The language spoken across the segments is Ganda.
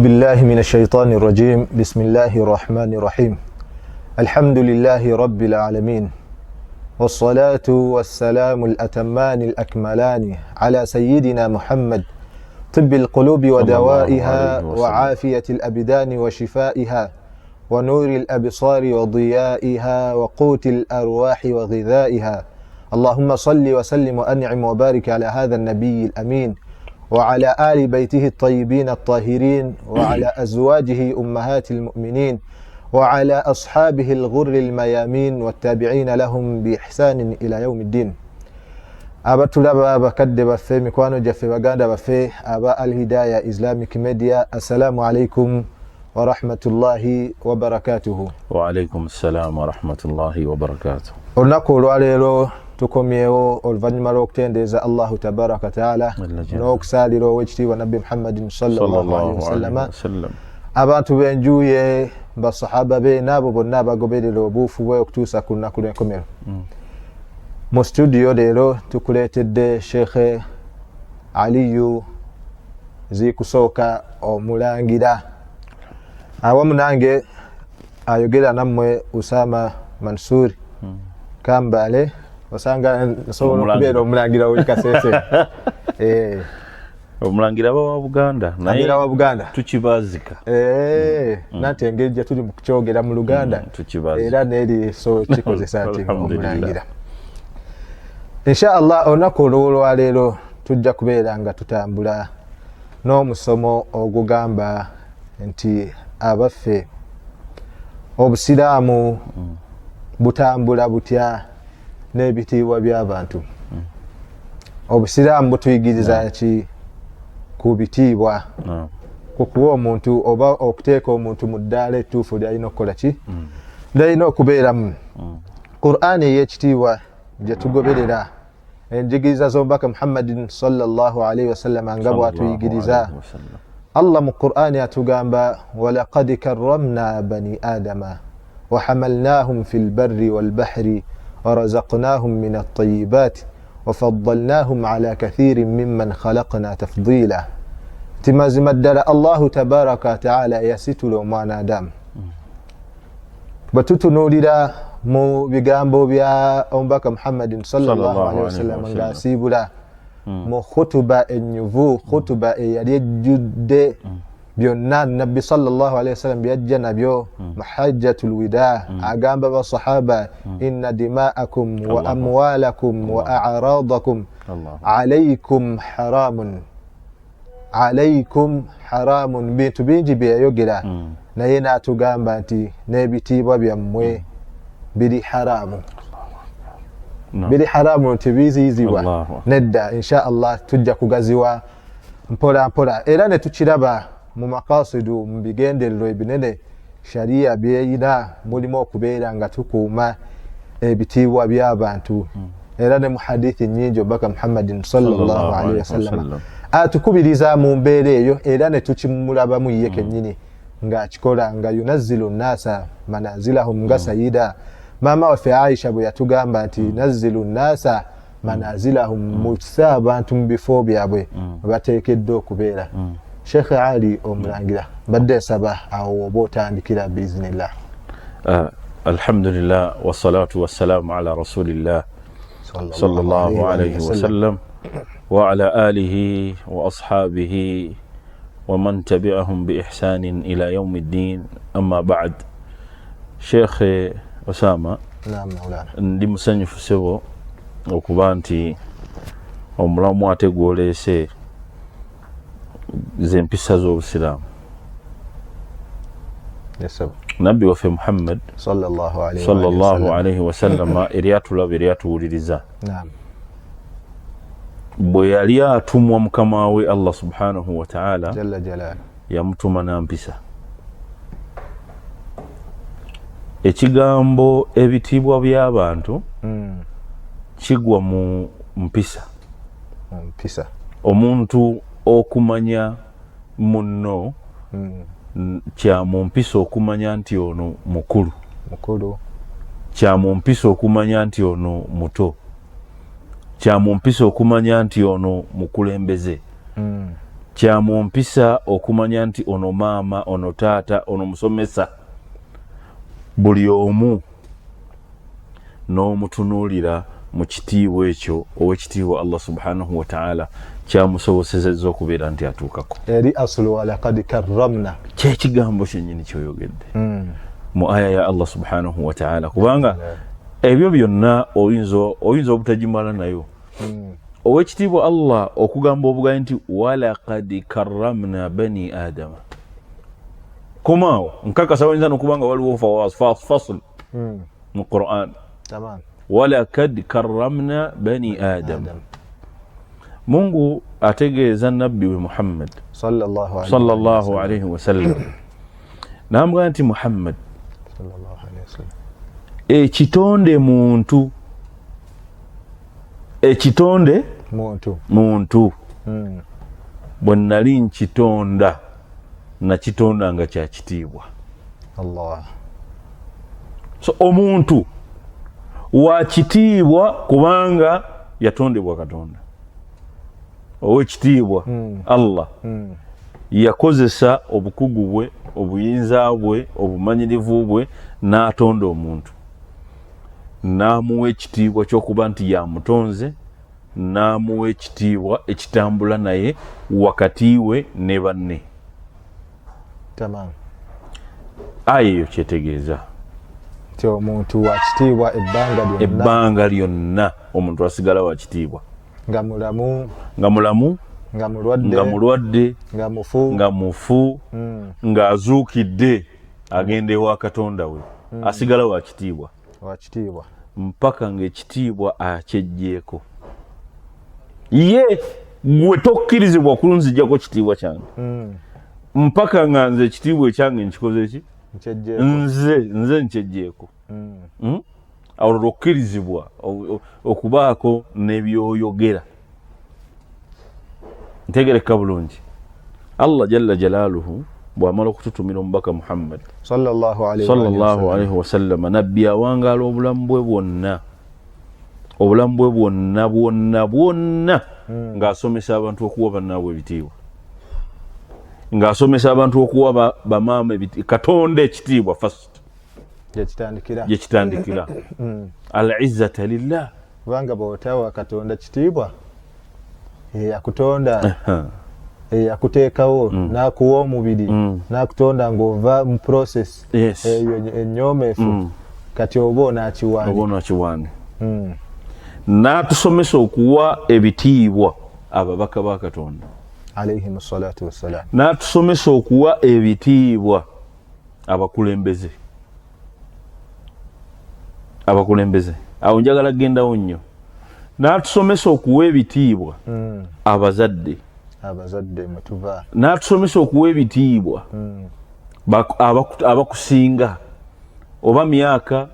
بالله من الشيطان الرجيم. بسم الله الرحمن الرحيم. الحمد لله رب العالمين، والصلاة والسلام الأتمان الأكملان على سيدنا محمد طب القلوب ودوائها وعافية الأبدان وشفائها ونور الأبصار وضيائها وقوت الأرواح وغذائها. اللهم صل وسلم وأنعم وبارك على هذا النبي الأمين وعلى آل بيته الطيبين الطاهرين وعلى أزواجه أمهات المؤمنين وعلى أصحابه الغر الميامين والتابعين لهم بإحسان إلى يوم الدين. Abatulaba, bakadde baffe, mikwano gyaffe, baganda baffe aba Alhidaya Islamic Media, assalamu alaikum warahmatullahi wabarakatuhu. Waalaikum ssalam warahmatullahi wabarakatuh. Olunaku olwaleero tukomyewo oluvannyuma lw'okutendeeza Allahu tabaraka wataala n'okusaalira owekitiibwa Nabbi Muhammadin sallallahu alaihi wasallama, abantu b'enjuye, basahaba be n'abo bonna abagoberera obuufu bwe okutuusa ku lunaku lw'enkomero. Mu studio leero tukuleetedde Sheekhe Aliyu Zikusooka Omulangira, awamu nange ayogera nammwe Usama Mansuri Kambale. Osanga nsobola okubeera omulangira wekasese. Omulangira aba wa Buganda. Naye wa Buganda. Tukibazika. Nanti engeri gye tuli mu kukyogera mu Luganda, era neri so kikozesa nti omulangira. Insha Allah, olunaku olwolwaleero tujja kubeera nga tutambula n'omusomo ogugamba nti abaffe, obusiraamu butambula butya n'ebitiibwa by'abantu? Obusiraamu butuyigiriza ki ku bitiibwa, ku kuwa omuntu oba okuteeka omuntu mu ddaala ettuufu lyalina okukola ki, lyalina okubeeramu? Qur'ani ey'ekitiibwa gye tugoberera, enjigiriza z'omubaka Muhammadin sallallahu alaihi wasallama nga bwatuyigiriza, Allah mu Qur'ani atugamba: "Walaqad karramna bani adama wahamalnahum fi lbarri walbahri warazaqnahum min altayibat wafaddalnahum ala kathirin mimman khalaqna tafdila." Nti mazima ddala Allahu tabaraka wataala yasitula omwana Adamu. Bwe tutunuulira mu bigambo bya omubaka Muhammadin sallallahu alaihi wasallam ng'asiibula mu khutuba ennyuvu, khutuba eyali ejjudde byonna Nabbi sallallahu alaihi wasallam byajja nabyo mu hajjatul wida, agamba basahaba: "Inna dima'akum wa amwalakum wa a'radakum alaikum haramun, alaikum haramun." Bintu bingi bye yayogera, naye n'atugamba nti n'ebitiibwa byammwe biri haramu, biri haramu, nti biziyizibwa nedda. Insha Allah tujja kugaziwa mpola mpola, era ne tukiraba mu makasidu, mu bigendererwa ebinene shariya byeyina, mulimu okubeera nga tukuuma ebitiibwa by'abantu. Era ne mu hadithi nyingi obubaka Muhammadin sallallahu alaihi wasallama atukubiriza mu mbeera eyo, era ne tukimulabamu ye kennyini ng'akikola, nga yunazzilu nnasa manazilahum, nga sayida maama waffe Aisha bwe yatugamba nti nazzilu nnasa manazilahum, muse abantu mu bifo byabwe bateekeddwa okubeera. Sheekh Ali Omulangira, mbadde nsaba awo oba otandikira biizinillah. Alhamdulillah, wassalatu wassalamu ala rasulillah sallallahu alayhi wasallam wa ala alihi wa ashabihi wa man tabi'ahum bi ihsanin ila yaumi ddin, amma ba'd. Sheekh Osama, ndi musanyufu sebo okuba nti omulamu ate gwoleese zempisa z'obusiraamu. Nabbi waffe Muhammad sallallahu alaihi wasallama, eri atulaba, eri atuwuliriza, bwe yali atumwa mukama we Allah subhanahu wataala yamutuma nampisa. Ekigambo ebitiibwa by'abantu kigwa mu mpisa. Omuntu okumanya munno kya mu mpisa okumanya nti ono mukulu, kya mu mpisa okumanya nti ono muto, kya mu mpisa okumanya nti ono mukulembeze. Kya mu mpisa okumanya nti ono maama, ono taata, ono musomesa, buli omu n'omutunuulira mu kitiibwa ekyo owekitiibwa Allah subhanahu wataala kyamusobosezezza okubeera nti atuukako. Eri asulu walakad karramna, kyekigambo kyennyini kyoyogedde mu aya ya Allah subhanahu wataala, kubanga ebyo byonna oyinza obutagimala nayo. Owekitiibwa Allah okugamba obugayi nti walakad karramna bani adama, komaawo nkakasa wayinza nokuba nga waliwo fasl mu Quran. Walakad karramna bani adam, Mungu ategeeza nabbi we Muhammad sallallahu alaihi wasallam namugamba nti Muhammad, ekitonde muntu, ekitonde muntu bwe nali nkitonda nakitonda nga kya kitiibwa. Allah. So omuntu wa kitiibwa kubanga yatondebwa Katonda owekitiibwa. Allah yakozesa obukugu bwe, obuyinza bwe, obumanyirivu bwe n'atonda omuntu, n'amuwa ekitiibwa ky'okuba nti yamutonze, n'amuwa ekitiibwa ekitambula naye wakati we ne banne. Tamam. Aya eyo kyetegeeza nti omuntu wa kitiibwa ebbanga lyonna, ebbanga lyonna omuntu asigala wa kitiibwa, nga mulamu, nga mulamu, nga mulwadde, nga mulwadde, nga mufu, nga mufu, ng'azuukidde agenda ewa Katonda we, asigala wa kitiibwa, wa kitiibwa mpaka ng'ekitiibwa akyejjeeko. Ye gwe tokkirizibwa kunzijjako kitiibwa kyange mpaka nga nze ekitiibwa ekyange nkikoze ki, nze nkyejjeeko. Awo lwokkirizibwa okubaako n'ebyoyogera. Ntegereka bulungi, Allah jalla jalaaluhu bw'amala okututumira omubaka Muhammad sallallahu alaihi wasallama, nabbi awangaala obulamu bwe bwonna, obulamu bwe bwonna bwonna bwonna, ng'asomesa abantu okuwa bannaabwe ebitiibwa, ng'asomesa abantu okuwa bamaama Katonda ekitiibwa first, gyekitandikira al izzata lillah, kubanga bw'otawa Katonda kitiibwa eyakutonda, eyakuteekawo, n'akuwa omubiri, n'akutonda ng'ova mu process eyo ennyoomefu, kati oba onaakiwaani. N'atusomesa okuwa ebitiibwa ababaka ba Katonda alayhim salatu wassalam, n'atusomesa okuwa ebitiibwa abakulembeze. Abakulembeze awo njagala kugendawo nnyo. N'atusomesa okuwa ebitiibwa abazadde, abazadde mwetuva, n'atusomesa okuwa ebitiibwa abakusinga oba myaka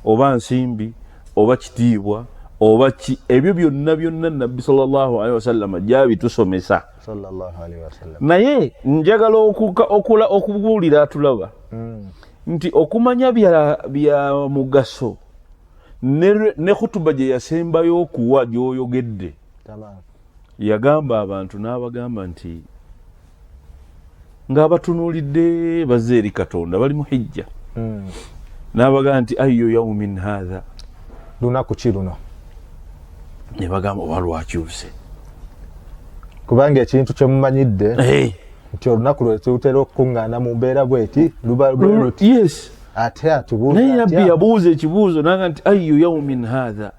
oba nsimbi oba kitiibwa oba ki, ebyo byonna byonna nabbi sallallahu alaihi wasallam gyabitusomesa. Naye njagala okubuulira atulaba nti okumanya bya mugaso ne khutuba gye yasembayo okuwa gy'oyogedde, yagamba abantu n'abagamba nti ng'abatunuulidde bazze eri Katonda bali mu hijja, n'abagamba nti ayu yaumin hatha, lunaku ki luno? Ne bagamba oba lwakyuse, kubanga ekintu kyemumanyidde nti olunaku lwe tutera okukuŋŋaana mu mbeera bweti luba lweruti. Yes. Ate atubuuza, naye nabbi yabuuza ekibuuzo naga nti ayu yaumin hatha,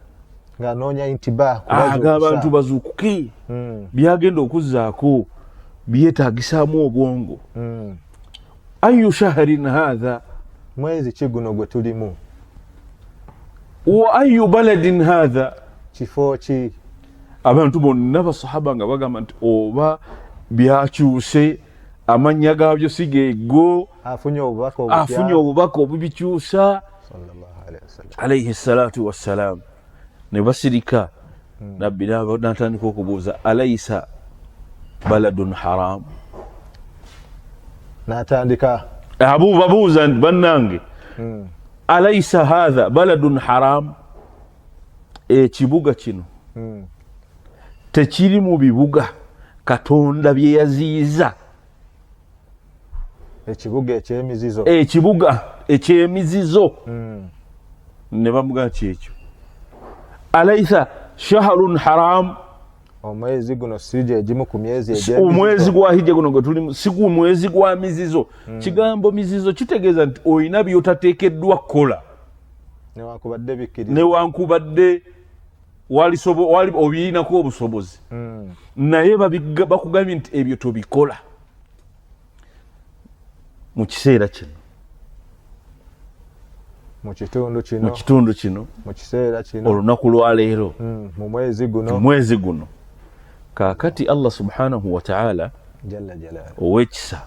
ng'anoonya intiba aga abantu bazuukuke, byagenda okuzzaako byetaagisaamu obwongo. Ayu shahrin hatha, mwezi ki guno gwe tulimu? Wa ayu baladin hatha, kifo ki? Abantu bonna basahaba nga bagamba nti oba byakyuse, amannya gaabyo si geego, afunye obubaka obubikyusa alayhi salatu wassalam. Ne basirika. Nabbi n'atandika okubuuza alayisa baladun haram, n'atandika babuuza nti bannange alayisa hatha baladun haram, ekibuga kino tekiri mu bibuga Katonda bye yaziyiza. Ekibuga ekyemizizo. Ekibuga ekyemizizo. Ne bamugamba kyekyo, alaisa shahrun haram, omwezi guno si gye gimu ku myezi omwezi gwa hijja guno gwe tulimu si ku mwezi gwa mizizo. Kigambo mizizo kitegeeza nti olina by'otateekeddwa kukola newankubadde bikkiriza, newankubadde wali obirinako obusobozi, naye bakugambye nti ebyo tobikola mu kiseera kino, mu kitundu kino, mu kitundu kino, mu kiseera kino, olunaku lwa leero, mu mwezi guno, mwezi guno. Kaakati Allah subhanahu wa ta'ala jalla jalaaluhu ow'ekisa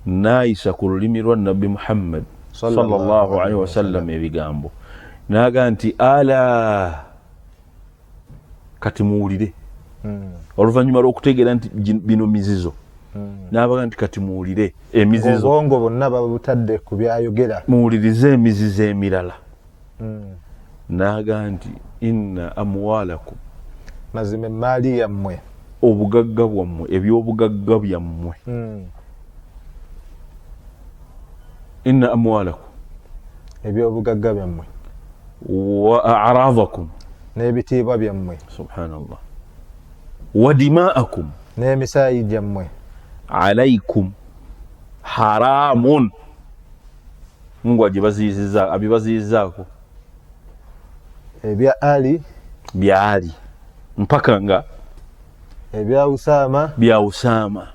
n'ayisa ku lulimi lwa Nabbi Muhammad sallallahu alaihi wasallam ebigambo n'aga nti ala, kati muwulire. Oluvannyuma lw'okutegeera nti bino mizizo, n'abaga nti kati muwulire emizizo. Obwongo bonna babutadde ku byayogera. Muwulirize emizizo emirala. N'aga nti inna amwalakum, mazima emmaali yammwe, obugagga bwammwe, ebyobugagga byammwe, inna amwalakum, ebyobugagga byammwe, wa a'radakum, n'ebitiibwa byammwe, subhanallah, wa dima'akum, n'emisaayi gyammwe, alaikum haramun. Mungu agibaziyiziza, abibaziyizaako ebya Ali, bya Ali mpaka nga ebya Usama, bya Usama.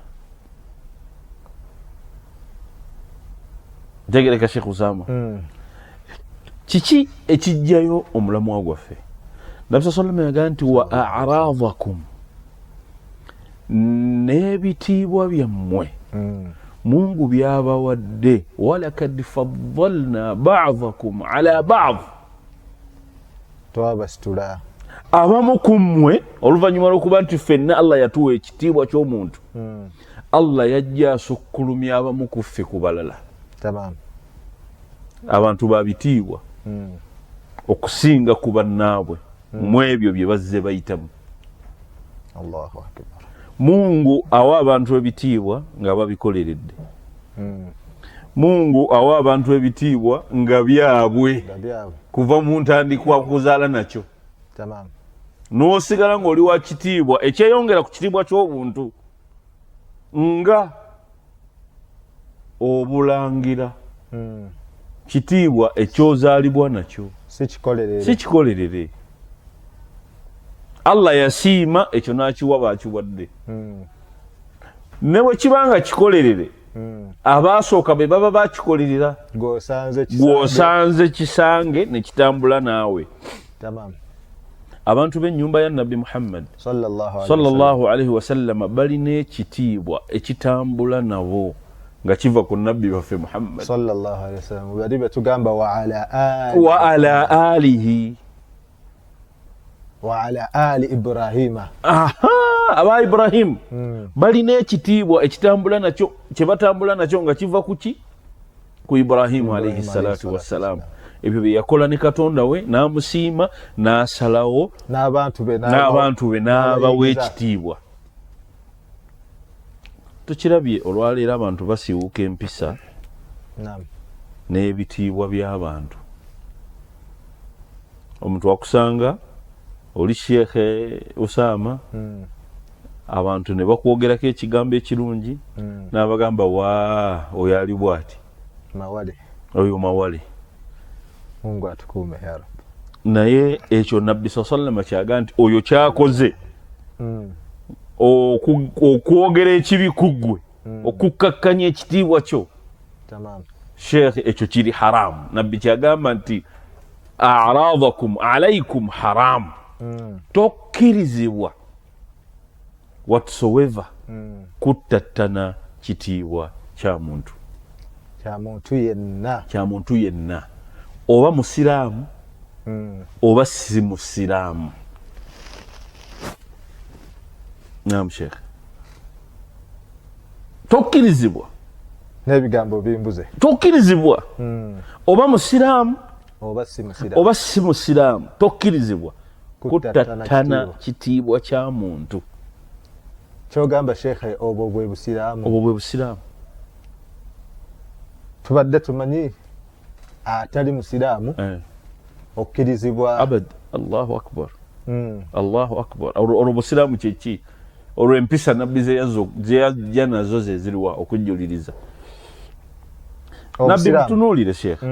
Ntegereka Sheikh Usama. Kiki ekijjayo omulamwa gwaffe? Nabbi sallallahu alayhi wasallam nti wa a'radakum, n'ebitiibwa byammwe Mungu byabawadde, walakad faddalna ba'dakum ala ba'd, twabasitula abamu ku mmwe. Oluvannyuma lw'okuba nti ffenna Allah yatuwa ekitiibwa ky'omuntu, Allah yajja asukkulumya abamu ku ffe ku balala. Abantu ba bitiibwa okusinga ku bannaabwe mu ebyo bye bazze bayitamu. Allahu akbar. Mungu awa abantu ebitiibwa nga babikoleredde. Mungu awa abantu ebitiibwa nga byabwe kuva mu ntandikwa kuzaala nakyo. N'osigala ng'oli wa kitiibwa ekyeyongera ku kitiibwa ky'obuntu nga obulangira, kitiibwa ekyozaalibwa nakyo, si kikolerere. Allah yasiima ekyo n'akiwa bakiwadde. Ne bwe kiba nga kikolerere, abaasooka be baba bakikolerera, gw'osanze kisange ne kitambula naawe. Abantu b'ennyumba ya Nabbi Muhammad sallallahu alaihi wasallam balina ekitiibwa ekitambula nabo nga kiva ku nabbi baffe Muhammad sallallahu alaihi wasallam. Bali betugamba wa ala wa ala alihi wa ala ali Ibrahima. Aha, aba Ibrahim balina ekitiibwa ekitambula nakyo, kye batambula nakyo nga kiva ku ki? Ku Ibrahimu alayhi salatu wassalam. Ebyo bye yakola ne Katonda we n'amusiima n'asalawo n'abantu be n'abawa ekitiibwa. Tukirabye olwaleero abantu basiiwuuka empisa n'ebitiibwa by'abantu. Omuntu akusanga oli Sheikh Usama, abantu ne bakwogerako ekigambo ekirungi, n'abagamba wa oyo ali bw'ati, mawale, oyo mawale. Mungu atukuume ya Rabbi. Naye ekyo Nabbi sallallahu alayhi wasallam kyaga nti oyo kyakoze okwogera ekibi ku ggwe, okukkakkanya ekitiibwa kyo, Sheikh, ekyo kiri haramu. Nabbi kyagamba nti a'radakum alaykum haramu, tokkirizibwa whatsoever kuttattana kitiibwa kya muntu, kya muntu yenna, kya muntu yenna, oba musiraamu oba si musiraamu. Naam Sheikh, tokkirizibwa. N'ebigambo bimbuze. Tokkirizibwa oba musiraamu oba si musiraamu, tokkirizibwa kuttattana kitiibwa kya muntu. Kyogamba shekhe, obwo bwe busiraamu? Obwo bwe busiraamu. Tubadde tumanyi atali musiraamu okkirizibwa. Abad. Allahu akbar. Allahu akbar. Olwo busiraamu kyeki? Olwo empisa nabbi zeyajja nazo zeziriwa okujjuliriza? Nabbi mutunuulire sheekh.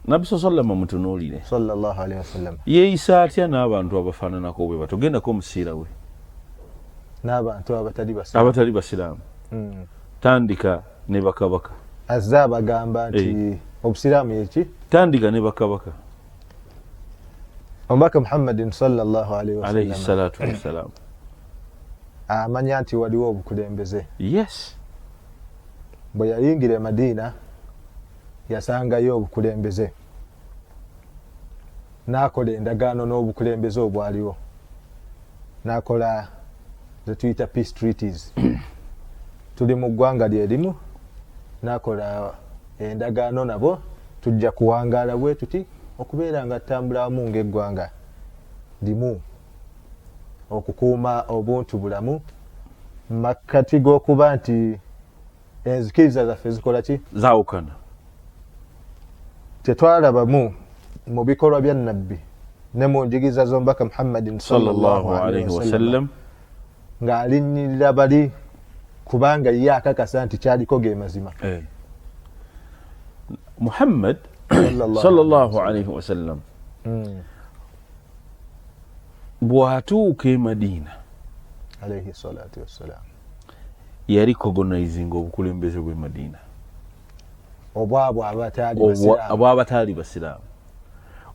Nabbi saa sallama mutunuulire yeeyisa atya n'abantu abafaananako bwe bato? Gendako omusiira we n'abantu abatali basiraamu. Tandika ne bakabaka. Azze abagamba nti obusiraamu yeki? Tandika ne bakabaka. Omubaka Muhammadin sallallahu alaihi salatu wassalam amanya nti waliwo obukulembeze. Yes. Bwe yayingira e Madiina yasangayo obukulembeze, n'akola endagaano n'obukulembeze obwaliwo, n'akola zetuyita peace treaties. Tuli mu ggwanga lyerimu, n'akola endagaano nabo, tujja kuwangaala bwe tuti okubeera nga tutambula wamu ng'eggwanga limu, okukuuma obuntu bulamu makkati g'okuba nti enzikiriza zaffe zikola ki? Zaawukana. Tetwalabamu mu bikolwa bya nabbi ne mu njigiriza z'omubaka Muhammadin sallallahu alaihi wasallam ng'alinnyirira bali, kubanga ye akakasa nti kyaliko ge mazima. Muhammad sallallahu alaihi wasallam bw'atuuka e Madiina alayhi salatu wassalam yali cogonizinga obukulembeze bw'e Madiina obwabwe abatali basiraamu,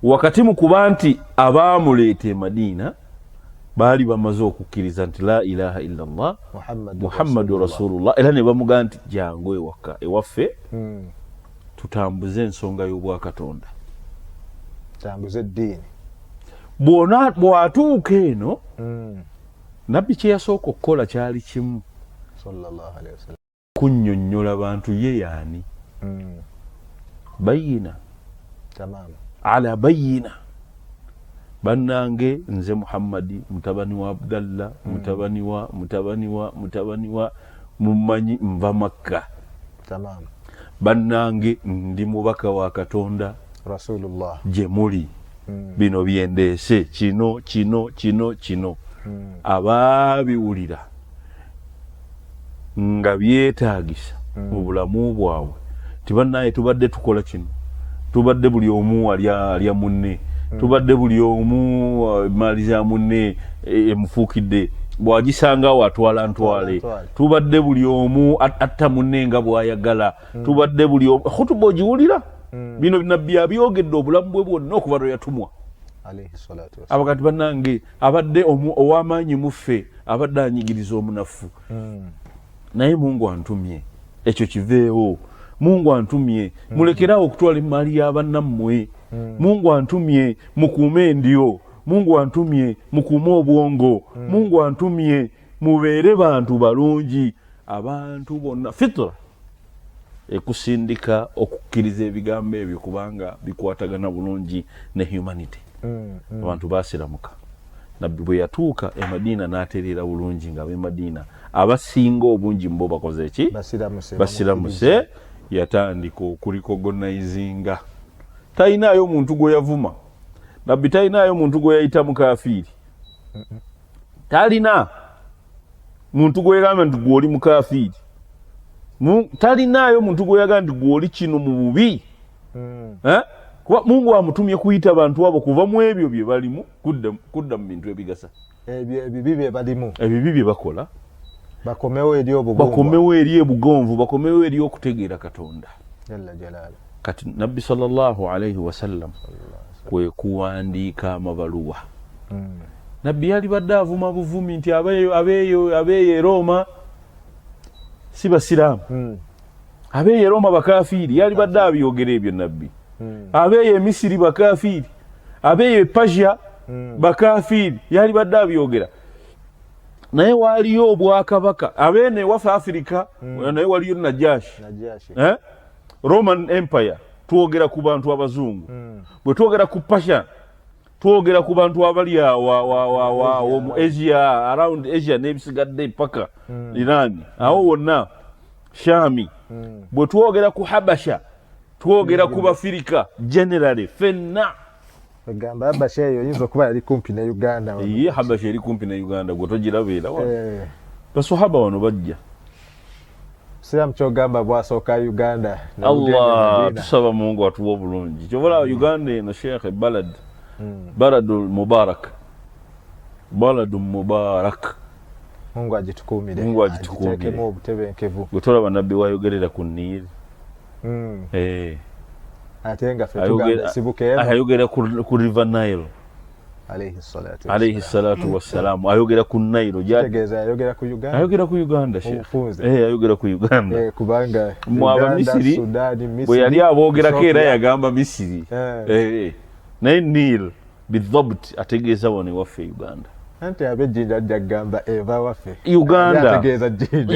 wakati mu kuba nti abaamuleeta e Madiina baali bamaze okukkiriza nti la ilaha illa llah Muhammadu rasulullah, era ne bamugaa nti jangu ewaka ewaffe tutambuze ensonga y'obwakatonda, tambuze eddiini. Bw'atuuka eno nabbi kye yasooka okukola kyali kimu, kunnyonnyola bantu ye yaani. Bayina ala bayina, bannange nze Muhammadi mutabani wa Abdallah mutabani wa mutabani wa mutabani wa mumanyi nva Makka, bannange ndi mubaka wa Katonda Rasulullah gye muli, bino byendeese kino kino kino kino. Abaabiwulira nga byetaagisa mu bulamu bwabwe nti bannaye tubadde tukola kino, tubadde buli omu alya munne, tubadde buli omu emaali za munne emufuukidde bw'agisangawo atwala ntwale, tubadde buli omu atta munne nga bw'ayagala, tubadde buli omu. Khutuba ogiwulira, bino nabbi abyogedde obulamu bwe bwonna okuva lwe yatumwa. Abakati bannange abadde ow'amaanyi muffe abadde anyigiriza omunafu, naye Mungu antumye ekyo kiveewo. Mungu antumye mulekerawo okutwala emaali y'abannammwe. Mungu antumye mukuume endyo. Mungu antumye mukuume obwongo. Mungu antumye mubeere bantu balungi. Abantu bonna fitra ekusindika okukkiriza ebigambo ebyo kubanga bikwatagana bulungi ne humanity. Abantu basiramuka. Nabbi bwe yatuuka e Madiina n'atereera bulungi nga ab'e Madiina abasinga obungi mubo bakoze ki? Basiramuse. Yatandika okurikogonaizinga. Talinaayo muntu gwe yavuma nabbi, talinaayo muntu gwe yayita mukafiiri, talina muntu gwe yagamba nti gw'oli mukafiiri, talinaayo muntu gwe yagamba nti gw'oli kino mu bubi. Kuba Mungu amutumye kuyita bantu abo kuva mu ebyo bye balimu kudda mu bintu ebigasa, ebibi bye balimu, ebibi bye bakola, bakomewo eri obugonvu, bakomewo eri ebugonvu, bakomewo eri okutegeera Katonda. Kati nabbi sallallahu alaihi wasallam kwe kuwandiika amabaluwa. Nabbi yalibadde avuma buvumi nti abeeyo e Roma si basiraamu, abeeyo e Roma bakafiiri, yalibadde abyogera ebyo nabbi. Abeeyo e Misiri bakafiiri, abeeyo e Persia bakafiiri, yalibadde abyogera. Naye waliyo obwakabaka abeene ewaffe Afirika, naye waliyo Najashi, Roman Empire. Twogera ku bantu abazungu, bwe twogera ku Persia Twogera ku bantu abali awo mu Asia, around Asia n'ebisigadde paka Iran, awo wonna Shami. Bwe twogera ku Habasha, twogera ku Bafirika generally fenna. Ogamba Habasha eyo oyinza okuba yali kumpi ne Uganda. Ye Habasha eri kumpi ne Uganda, gwe togirabeera. Baswahaba wano bajja. Siramu kyogamba bwasooka Uganda. Allah, tusaba Mungu atuwa obulungi. Kyobalaba Uganda eno, Sheekh, balad baladul mubarak, baladun mubarak. Mungu agitukuumire. Mungu agitukuumire. Obutebenkevu. Gwe tolaba nabbi wayogerera ku Niiri? Ate nga ffe tugamba esibuka eno. Ayogera ku River Nile. Alayhi salatu wassalaamu, ayogera ku Nile. Kitegeeza ayogera ku Uganda. Ayogera ku Uganda. Ayogera ku Uganda. Kubanga mu Abamisiri bwe yali aboogerako era yagamba Misiri, naye Nile bidhabt ategeeza wano ewaffe Uganda. Anti ab'ejjinja ajja kugamba eva waffe. Uganda,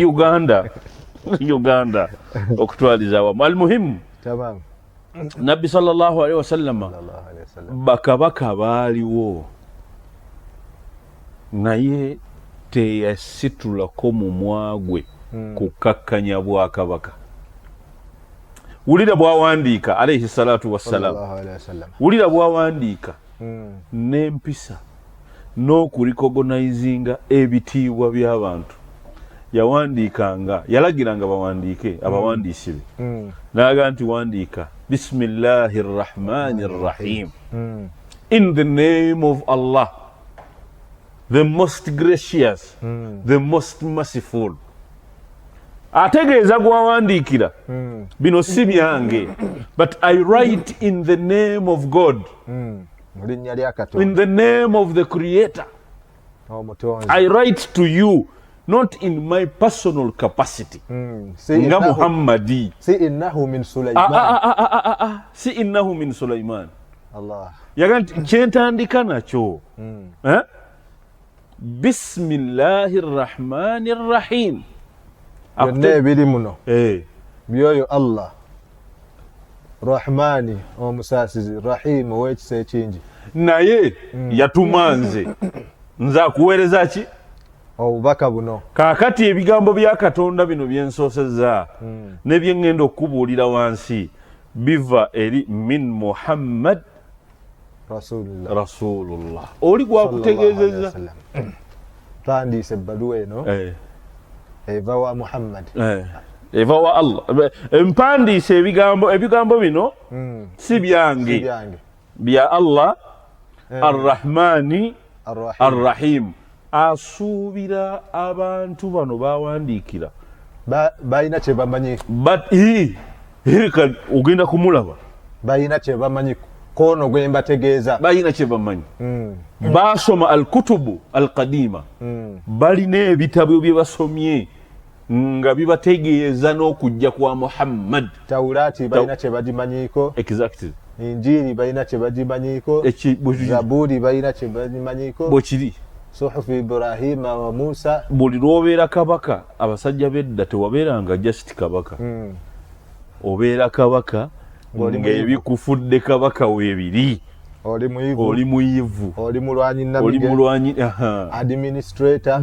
Uganda, Uganda okutwaliza awamu. Almuhimu, Nabbi sallallahu alaihi wasallama, bakabaka baaliwo, naye teyasitulako mumwa gwe kukakkanya bwakabaka. Wulira bwawandiika alaihi salatu wassalam, wulira bwawandiika n'empisa n'okurecognizinga ebitiibwa by'abantu. Yawandiikanga, yalagiranga bawandiike abawandiisi be, n'agamba nti wandiika bismillahi rrahmani rrahim, in the name of Allah, the most gracious, the most merciful. Ategeeza gwawandiikira, bino si byange, but I write in the name of God, mu linnya lya Katonda, in the name of the Creator. Omutonzi. I write to you not in my personal capacity nga Muhammadi. Si innahu min Sulaiman. Si innahu min Sulaiman. Allah. Yaga nti kyentandika nakyo, eh? Bismillahi rrahmani rrahim. Byonna ebiri muno byoyo Allah Rahmani, omusaasizi, Rahimu, ow'ekisa ekingi. Naye yatuma nze, nze akuweereza ki? Obubaka buno. Kaakati ebigambo bya Katonda bino byensoosezza ne byeŋŋenda okukubuulira wansi biva eri min Muhammad Rasulullah. Rasulullah oli gwakutegeezezza. Twandiise ebbaluwa eno eva wa Muhammad. Eva wa Allah. Mpandiise ebigambo bino si byange, bya Allah Arrahmani Arrahim. Asuubira abantu bano bawandiikira balina kyebamanyi. Ogenda kumulaba. Balina kyebamanyi kono gwe mbategeeza. Balina kyebamanyi. Basoma alkutubu alqadima, balina ebitabo bye basomye nga bibategeeza n'okujja kwa Muhammad. Taurati balina kyebagimanyiiko. Exactly. Injiri balina kyebagimanyiiko, Zaburi balina kyebagimanyiiko. Bwekiri. Suhufu Ibrahima wa Musa. Buli lwobeera kabaka, abasajja b'edda tewabeeranga just kabaka, obeera kabaka ng'ebikufudde kabaka weebiri. Oli muyivu. Oli muyivu. Oli mulwanyi. Oli mulwanyi. Administrator.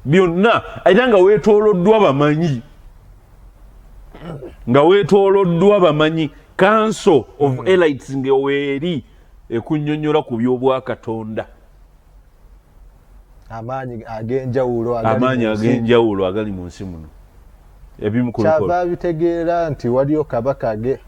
Byonna, era nga weetooloddwa bamanyi, nga weetooloddwa bamanyi, council of elites nga weeri ekunnyonnyola ku by'obwakatonda. Amaanyi ag'enjawulo. Amaanyi ag'enjawulo agali mu nsi muno, ebimu. Kyava bitegeera nti waliyo kabaka ge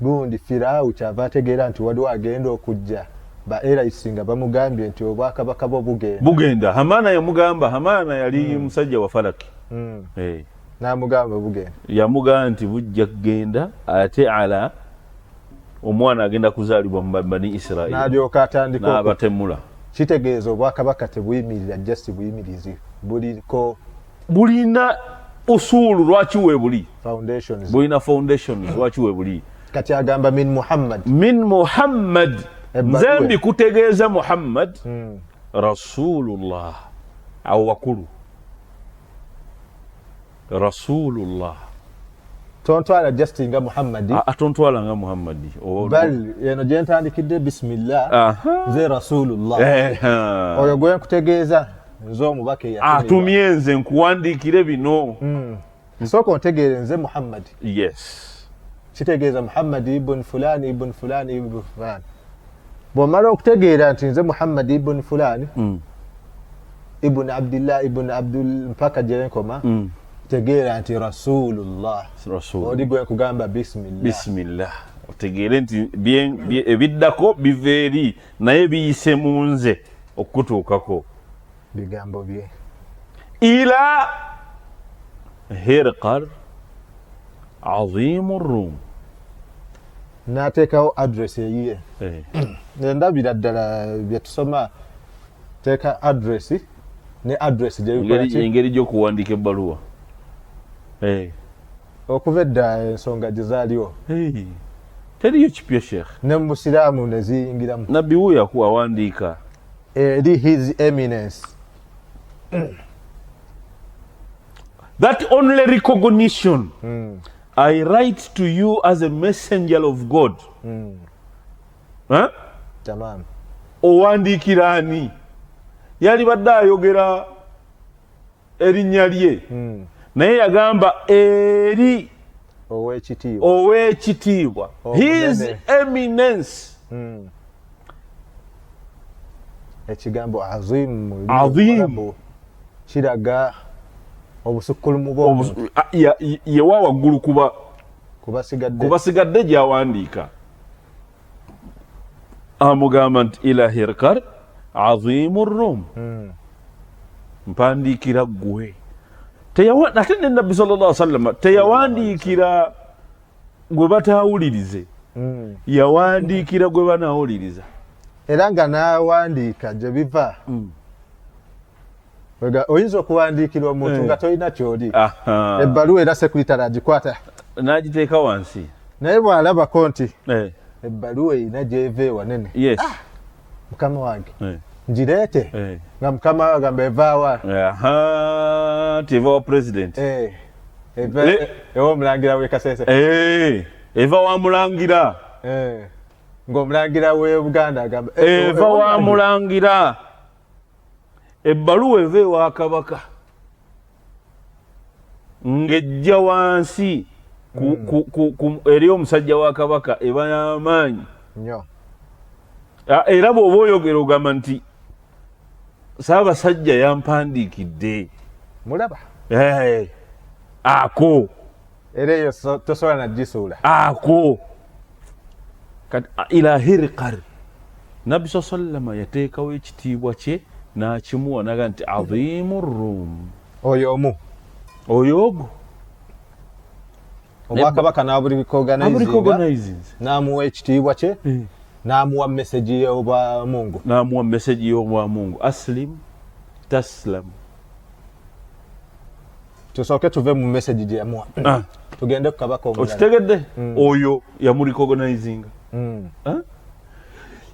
gundi Firaawo, kyava ategeera nti waliwo agenda okujja, ba elites nga bamugambye nti obwakabaka bwo bugenda. Bugenda. Hamana yamugamba. Hamana yali musajja wa falaki. Namugamba bugenda. Yamugamba nti bujja kugenda, ate ala omwana agenda kuzaalibwa mu Bani Isirairi. N'alyoka atandika. N'abatemula. Kitegeeza obwakabaka tebuyimirira just buyimirizi, buliko Bulina usuulu lwaki weebuli. Foundations. Bulina foundations lwaki weebuli. Kati agamba min Muhammad. Min Muhammad, nze mbikutegeeza Muhammad Rasulullah. Awo wakulu, Rasulullah. Tontwala just nga Muhammadi. Atontwala nga Muhammadi. Bal eno gye ntandikidde bismillah, nze Rasulullah. Oyo gwe nkutegeeza nze omubaka atumye nze nkuwandiikire bino. Nsooka ontegeere nze Muhammadi. Yes. Kitegeeza Muhammadi ibn fulani ibn fulani ibn fulani. Bw'omala okutegeera nti nze Muhammadi ibn fulani ibn Abdillah ibn Abdul mpaka gye nkoma, tegeera nti Rasulullah. Oli gwe nkugamba bismillah. Bismillah. Otegeere nti ebiddako biva eri naye biyise mu nze okutuukako. Bigambo bye. Ila Hirqar azimu Rum. N'ateekawo address eyiye. Ndabira ddala bye tusoma, teeka address ne address engeri gy'okuwandiika ebbaluwa. Okuva edda ensonga gye zaaliwo. Teriyo kipya Sheikh. Ne mu Busiraamu ne ziyingiramu. Nabbi wuuyo awandiika. Eri His Eminence. That only recognition. I write to you as a messenger of God. Tamam. Owandiikira ani? Yali badde ayogera erinnya lye. Naye yagamba eri ow'ekitiibwa. His Eminence. Ekigambo azim azim kiraga obusukkulumu bw'omuntu. Yewa waggulu kuba kubasigadde gy'awandiika. Amugamba nti ila Hirqar azimu Rum. Mpandiikira ggwe. Ate ne Nabbi sallallahu alaihi wasallam teyawandiikira gwe bataawulirize. Yawandiikira gwe banaawuliriza. Era nga n'awandiika gye biva. Oyinza okuwandiikira omuntu nga tolina ky'oli. Ebbaluwa era sekuritale agikwata n'agiteeka wansi. Naye bw'alabako nti ebbaluwa erina gy'eva ewanene. Mukama wange ngireete nga mukama we agamba evaawa. Nti eva wa president. Ewa omulangira w'e Kasese. Eva wa mulangira. Ng'omulangira w'e Buganda agamba eva wa mulangira. Ebbaluwa eva ewa kabaka ng'ejja wansi eri omusajja wa kabaka eba y'amaanyi nnyo. Era bw'oba oyogera ogamba nti Ssaabasajja yampandiikidde. Mulaba? Ako. Era eyo tosobola nagisuula. Ako. Kati ila Hirqar. Nabbi sallama yateekawo ekitiibwa kye n'akimuwa n'agamba nti azimu Rum. Oyo omu. Oyo ogwo. Obwakabaka n'aburecognizinga n'amuwa ekitiibwa kye n'amuwa message y'obwamungu. N'amuwa message y'obwamungu. Aslim taslam. Tusooke tuve mu message gye yamuwa. Tugende ku kabaka omulala. Okitegedde? Oyo yamurecognizinga.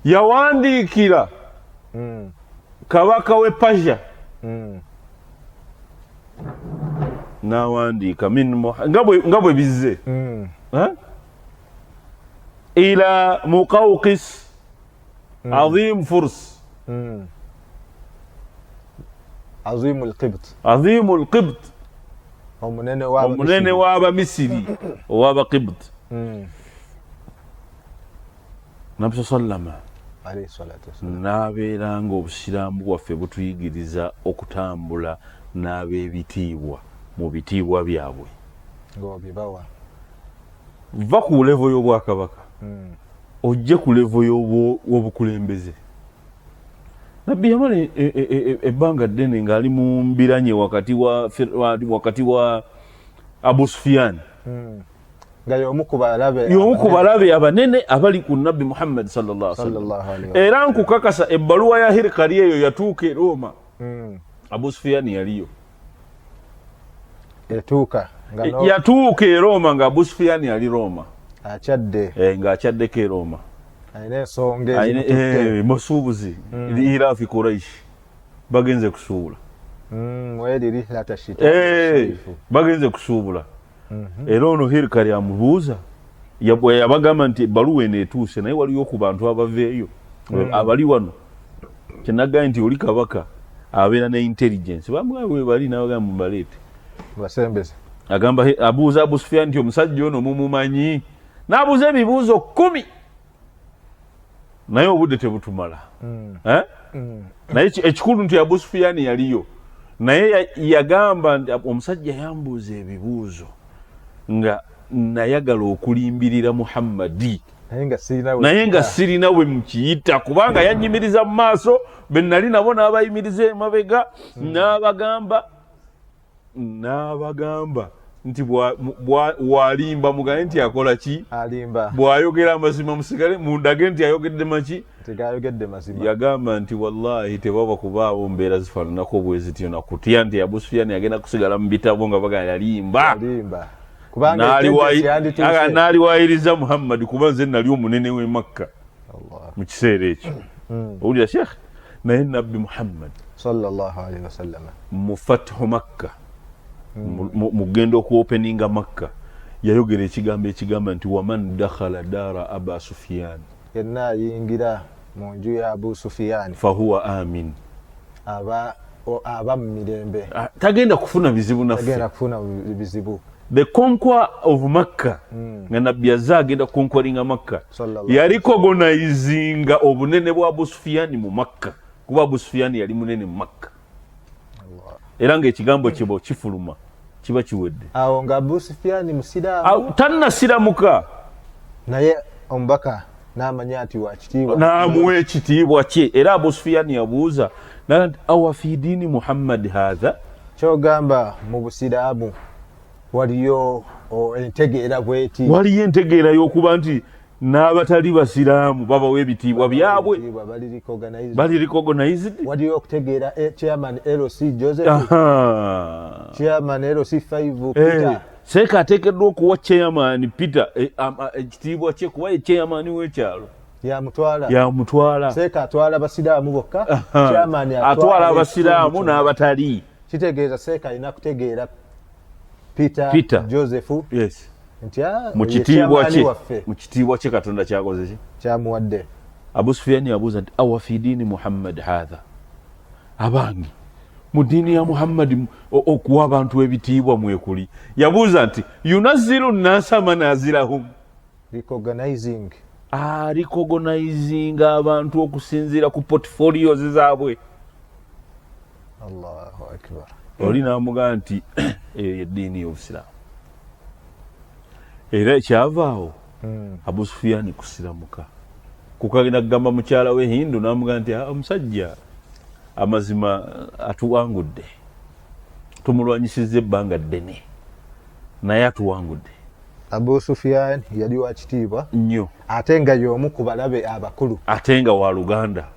Yawandiikira kabaka w'e Persia. N'awandiika nga bwe bizze. Ila Muqawqis azim Furs. Azimu al-Qibt. Azimu al-Qibt. Omunene w'Abamisiri ow'Abaqibt. Nabbi sallama n'abeera ng'obusiraamu bwaffe butuyigiriza okutambula n'ab'ebitiibwa mu bitiibwa byabwe. Ng'obibawa. Va ku levo y'obwakabaka ojje ku levo y'obukulembeze. Nabbi yamala ebbanga ddene ng'ali mu mbiranye wakati wa Abu Sufyan. Nga y'omu ku balabe y'omu ku balabe abanene abali ku Nabbi Muhammad sallallahu alaihi wasallam. Era nkukakasa ebbaluwa ya Hirqari eyo yatuuka e Roma. Abu Sufyan yaliyo. Etuuka yatuuka e Roma nga Abu Sufyan yali Roma. Akyadde. Ng'akyaddeko e Roma. Alina ensonga ezimututte. Musuubuzi Irafi Quraish bagenze kusuubula. Bagenze kusuubula. Era ono Hirikali amubuuza, yabagamba nti ebbaluwa eno etuuse, naye waliyo ku bantu abaveeyo abali wano. Kyenagaye nti oli kabaka abeera ne intelligence, bamwe bali nabagamba mubaleete. Basembeze. Agamba abuuza Abu Sufyan nti omusajja ono mumumanyi, n'abuuza ebibuuzo 10, naye obudde tebutumala. Naye ekikulu nti Abu Sufyan yaliyo, naye yagamba nti omusajja yambuuza ebibuuzo nga nayagala okulimbirira Muhammadi, naye nga sirina we mukiyita, kubanga yanyimiriza mu maaso be nali nabo n'abayimiriza emabega, n'abagamba nti walimba mugaye nti akola ki, bw'ayogera amazima musigale mundage nti ayogedde maki, yagamba nti wallahi tebaba kubaawo mbeera zifaananako bwe zityo nakutya nti Abu Sufyan yagenda kusigala mu bitabo nga baga yalimba, n'aliwayiriza Muhammad, kuba nze nali omunene w'e Makka mu kiseera ekyo. Owulira Sheikh? Naye Nabbi Muhammad sallallahu alaihi wasallam mu fathu Makka, mugenda okuopeninga Makka, yayogera ekigambo ekigamba nti waman dakhala dara Aba Sufyan, yenna ayingira mu nju ya Abu Sufyan fahuwa amin, aba mu mirembe, tagenda kufuna bizibu naffe, tagenda kufuna bizibu. The conquer of Makka, nga Nabbi azze agenda conqueringa Makka, yarecognizinga obunene bwa Abu Sufyan mu Makka, kuba Abu Sufyan yali munene mu Makka, era ng'ekigambo kye kifuluma kiba kiwedde. Awo nga Abu Sufyan musiraamu, tannasiramuka, naye omubaka n'amanya nti wa kitiibwa, n'amuwa ekitiibwa kye. Era Abu Sufyan yabuuza nti awa fi diini Muhammad haatha, kyogamba mu busiraamu waliyo entegeera bweti, waliyo entegeera y'okuba nti n'abatali basiraamu babawa ebitiibwa byabwe, bali recognized. Waliyo okutegeera chairman LC Joseph, chairman LC5 Peter. Seeka ateekeddwa okuwa chairman Peter ekitiibwa kye, kuba ye chairman w'ekyalo. Yamutwala. Seeka atwala basiraamu bokka, chairman atwala abasiraamu n'abatali. Kitegeeza seeka alina kutegeera Peter Joseph. Yes. Mu kitiibwa kye, mu kitiibwa kye Katonda kyakoze ki? Kyamuwadde. Abu Sufyan yabuuza nti awa fi diini Muhammad haatha, abange mu ddiini ya Muhammad okuwa abantu ebitiibwa mwekuli. Yabuuza nti yunazzilu nnasa manazilahum, recognizing, recognizing abantu okusinziira ku portfolios zaabwe. Allahu akbar. Oli n'amugamba nti eyo yeddiini y'obusiraamu. Era ekyavaawo Abu Sufyan kusiramuka, kukagenda kugamba mukyala we Hindu, n'amugamba nti omusajja amazima atuwangudde, tumulwanyisizza ebbanga ddene, naye atuwangudde. Abu Sufyan yali wa kitiibwa nnyo, ate nga y'omu ku balabe abakulu, ate nga wa luganda.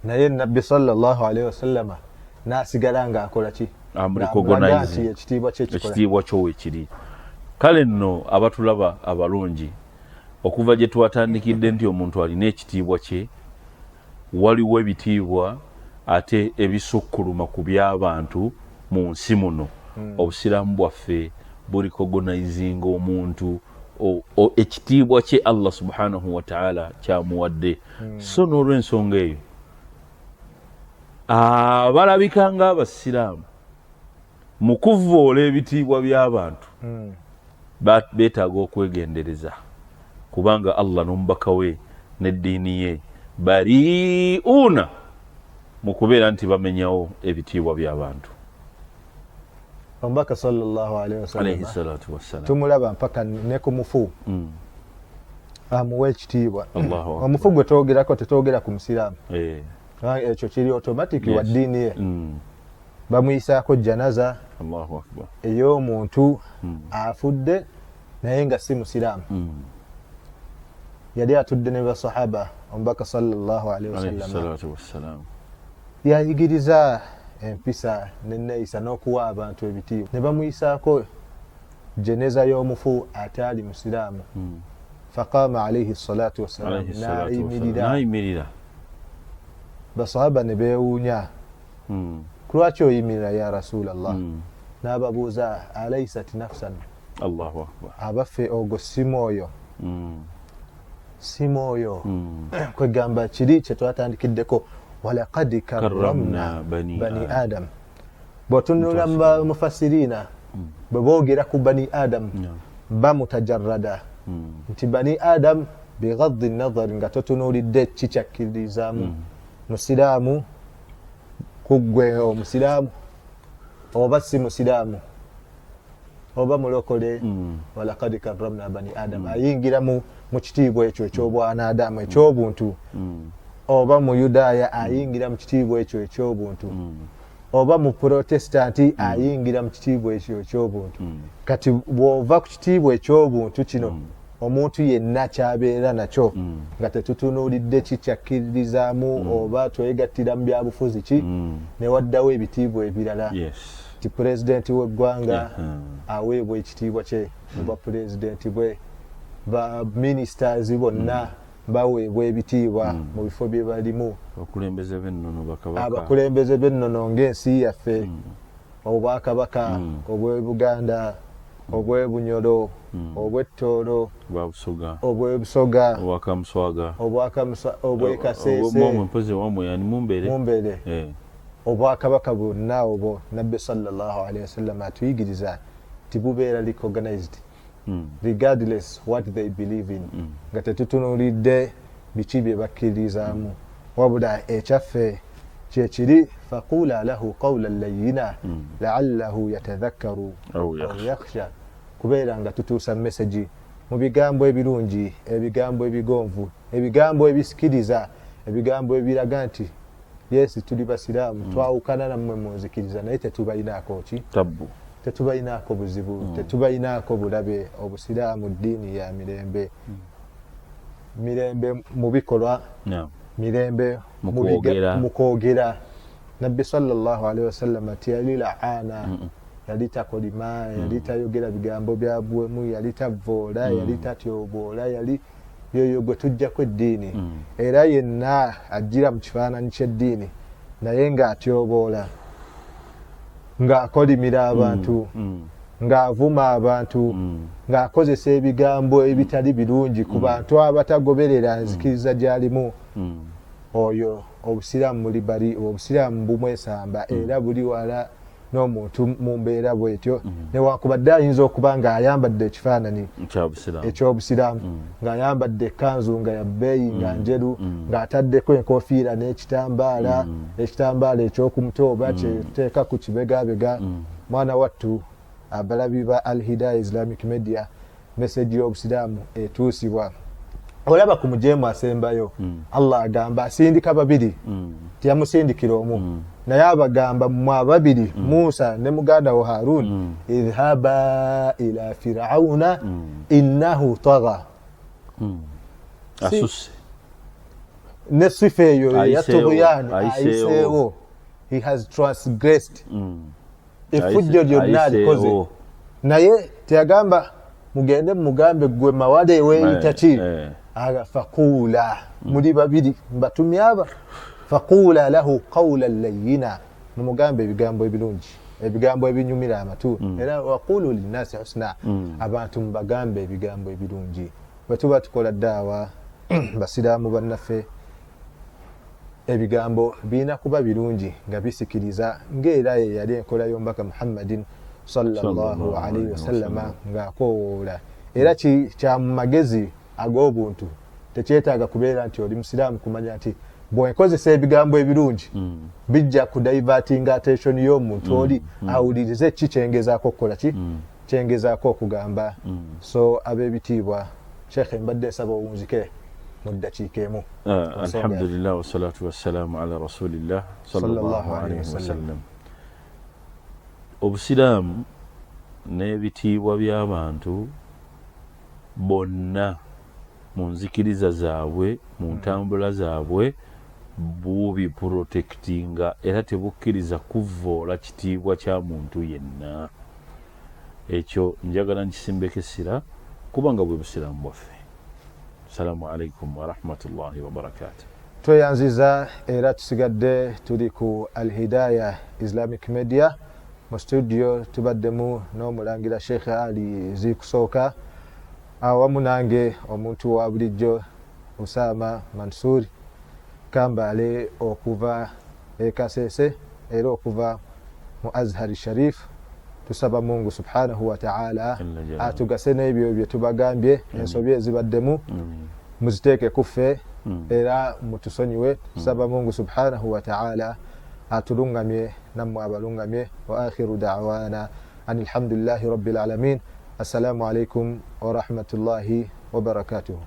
Naye Nabbi sallallahu alaihi wasallama n'asigala ng'akola ki? Ekitiibwa kye kyo weekiri. Kale nno abatulaba abalungi, okuva gye twatandikidde nti omuntu alina ekitiibwa kye, waliwo ebitiibwa ate ebisukkuluma ku by'abantu mu nsi muno. Obusiraamu bwaffe burecognizinga omuntu ekitiibwa kye Allah subhanahu wa ta'ala kyamuwadde. So n'olw'ensonga eyo abalabika ng'abasiraamu mu kuvvoola ebitiibwa by'abantu beetaaga okwegendereza, kubanga Allah n'omubaka we n'eddiini ye bariuuna mu kubeera nti bamenyawo ebitiibwa by'abantu. Omubaka sallallahu alaihi wasallam tumulaba mpaka ne ku mufu amuwa ekitiibwa. Omufu gwe twogerako tetwogera ku musiraamu, ekyo kiri automatic wa ddiini ye. Bamuyisaako janaza ey'omuntu afudde naye nga si musiraamu. Yali atudde ne basahaba, omubaka sallallahu alaihi wasallam yayigiriza empisa n'enneeyisa n'okuwa abantu ebitiibwa, ne bamuyisaako jeneza y'omufu ataali musiraamu. Faqama alaihi salatu wassalam, n'ayimirira. Basahaba ne beewuunya, lwaki oyimirira ya Rasulallah? N'ababuuza, alaisat nafsan? Allahu akbar. Abaffe, ogwo si mwoyo? Si mwoyo? Kwegamba kiri kyetwatandikiddeko, walakad karramna bani Adam. Bw'otunula mu mufasiriina, bwe boogera ku bani Adam, bamutajarrada nti bani Adam bigaddi nazari, nga totunuulidde kikyakkiririzaamu musiraamu kuggwe omusiraamu oba si musiraamu oba mulokole. Walakad karramna bani Adam, ayingira mu kitiibwa ekyo ekyobwana Adamu, ekyobuntu. Oba muyudaaya, ayingira mu kitiibwa ekyo ekyobuntu. Oba mu Protestanti, ayingira mu kitiibwa ekyo ekyobuntu. Kati bw'ova ku kitiibwa ekyobuntu kino, omuntu yenna kyabeera nakyo, nga tetutunuulidde kikyakkiririzaamu oba twegattira mu byabufuzi ki, newaddawo ebitiibwa ebirala, ti pulezidenti w'eggwanga aweebwa ekitiibwa kye obwa pulezidenti bwe, ba ministers bonna baweebwa ebitiibwa mu bifo bye balimu, abakulembeze b'ennono, bakabaka, abakulembeze b'ennono ng'ensi yaffe, obwakabaka obw'e Buganda, obw'e Bunyoro, obw'e Ttooro, bwabusoga, obw'ebusoga, obwakamuswaga, obw'e Kaseese, mpozi wamwe yani Mumbere, Mumbere. Obwakabaka bwonna obwo, Nabbi sallallahu alaihi wasallam atuyigiriza nti bubeera recognized regardless what they believe in, nga tetutunuulidde biki bye bakkiririzaamu, wabula ekyaffe kyekiri, faqula lahu qawlan layina laallahu yatadhakkaru aw aw yakhsha. Kubeera nga tutuusa message mu bigambo ebirungi, ebigambo ebigonvu, ebigambo ebisikiriza, ebigambo ebiraga nti yes, tuli basiraamu, twawukana nammwe mu nzikiriza, naye tetubalinaako ki? Tabbu. Tetubalinaako buzibu, tetubalinaako bulabe. Obusiraamu ddiini ya mirembe, mirembe mu bikolwa, mirembe mu mu kwogera. Mu kwogera. Nabbi sallallahu alaihi wasallam teyali laana, yali takolima, yali tayogera bigambo bya buwemu, yali tavvoola, yali tatyoboola, yali yoyo gwe tujjako eddiini. Era yenna ajjira mu kifaananyi ky'eddiini naye ng'atyoboola, ng'akolimira abantu, ng'avuma abantu, ng'akozesa ebigambo ebitali birungi ku bantu abatagoberera nzikiriza gy'alimu, oyo obusiraamu muli bali, obusiraamu bumwesamba era buli wala n'omuntu mu mbeera bwetyo, newankubadde ayinza okuba ng'ayambadde ekifaananyi kyabusiraamu ekyobusiraamu, ng'ayambadde ekkanzu nga ya bbeeyi, nga njeru, ng'ataddeko enkofiira n'ekitambaala, ekitambaala ekyokumutwe oba kyeteeka ku kibegabega. Mwana wattu, abalabi ba Al Hidaya Islamic Media, message y'obusiraamu etuusibwa. Olaba ku mujeemu asembayo, Allah agamba asindika babiri, teyamusindikira omu, naye abagamba, mmwe ababiri, Musa ne muganda wo Harun, idhhaba ila Firauna innahu tagha. Asusse. Ne sifa eyo Ayiseewo, eyatuguyani, ayiseewo. Ayiseewo, he has transgressed, effujjo lyonna alikoze. Ayiseewo. Naye teyagamba mugende mugambe gwe mawale weeyita ki. Aga faquula, muli babiri mbatumye aba, faquula lahu qawlan layina, mumugambe ebigambo ebirungi, ebigambo ebinyumira amatu. Era waqulu linnasi husna, abantu mubagambe ebigambo ebirungi. Bwe tuba tukola daawa, basiraamu bannaffe, ebigambo birina kuba birungi nga bisikiriza, ng'era ye yali enkola y'omubaka Muhammadin sallallahu alaihi wasallama ng'akoowoola. Era kya mu magezi ag'obuntu, tekyetaaga kubeera nti oli musiraamu kumanya nti bwenkozesa ebigambo ebirungi bijja kudivertinga attention y'omuntu oli awulirize ki kyengezaako okukola, ki kyengezaako okugamba. So ab'ebitiibwa, Sheekhe, mbadde nsaba owunzike mu ddakiika emu ku nsonga. Alhamdulillah, wassalatu wassalamu ala rasulillah sallallahu sallallahu alayhi alayhi wasallam. Wasallam. Obusiraamu n'ebitiibwa by'abantu bonna mu nzikiriza zaabwe, mu ntambula zaabwe, bubiprotectinga era tebukkiriza kuvvoola kitiibwa kya muntu yenna. Ekyo njagala nkisimbeko essira kubanga bwe busiraamu bwaffe. Assalamu alaikum warahmatullahi wabarakatuh. Tweyanziza, era tusigadde tuli ku Al Hidaya Islamic Media. Mu studio tubaddemu n'omulangira Sheikh Ali Zikusooka awamu nange omuntu wa bulijjo Usama Mansuri Kambaale okuva e Kasese era okuva mu Azhari Sharif. Tusaba Mungu subhanahu wa ta'ala atugase n'ebyo bye tubagambye, ensobi ezibaddemu muziteeke kuffe era mutusonyiwe. Tusaba Mungu subhanahu wa ta'ala atulungamye nammwe abalungamye. Wa akhiru da'wana an alhamdulillahi rabbil alamin. Assalamu alaikum wa rahmatullahi wa barakatuhu.